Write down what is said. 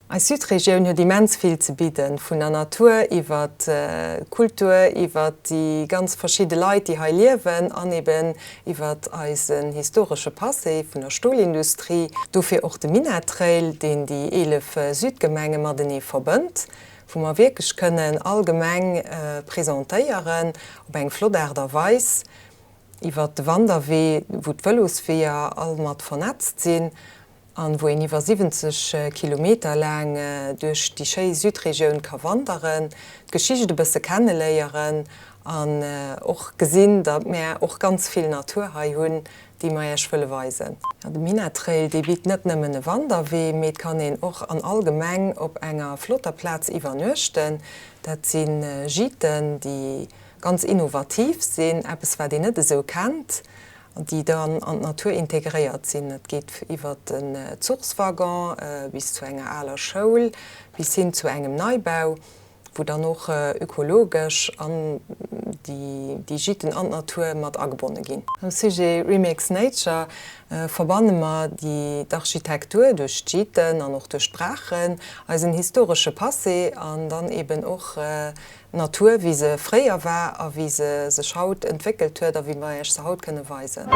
Eis Südregioun huet immens vill ze bidden, vun der Natur iwwer d'Kultur, iwwer déi ganz verschidde Leit, déi hei liewen an eben iwwer eisen historesche Passé vun der Stolindustrie. Dofir och de Minett-Trail, deen déi 11 Südgemenge matenee verbënnt, wou mer wierklech kënnen all Gemeng presentéieren op eng flott Aart a Weis iwwer de Wanderwee, wou d'Vëlosweeër all mat vernetzt sinn. An wou een iwwer 70 Kilometer laang duerch déi schéi Südregioun ka wanderen, d'Geschicht e bësse kenneléieren an och gesinn, datt mär och ganz vill Natur hei hunn, déi mer Iech wëlle weisen. De Minett-Trail, dee bitt net nëmmen e Wanderwee, mee et kann een och an all Gemeng op enger flotter Plaz iwwernuechten. Dat si Gîten, déi ganz innovativ sinn, eppes wat een net esou kennt. déi dann an d'Natur integréiert sinn. Et geet iwwer den Zuchswaggon bis zu enger aler Schoul, bis hin zu engem Neibau, wou dann och ökologesch an déi Gîten an d'Natur mat agebonne ginn. Am Sujet Remix Nature verbanne mer d'Architektur duerch d'Gîten an och duerch d'Braachen, eisen historesche Passé an dann eben och D'Natur wéi se fréier war a wéi se sech haut entwéckelt huet a wéi mer Iech se haut kënne weisen.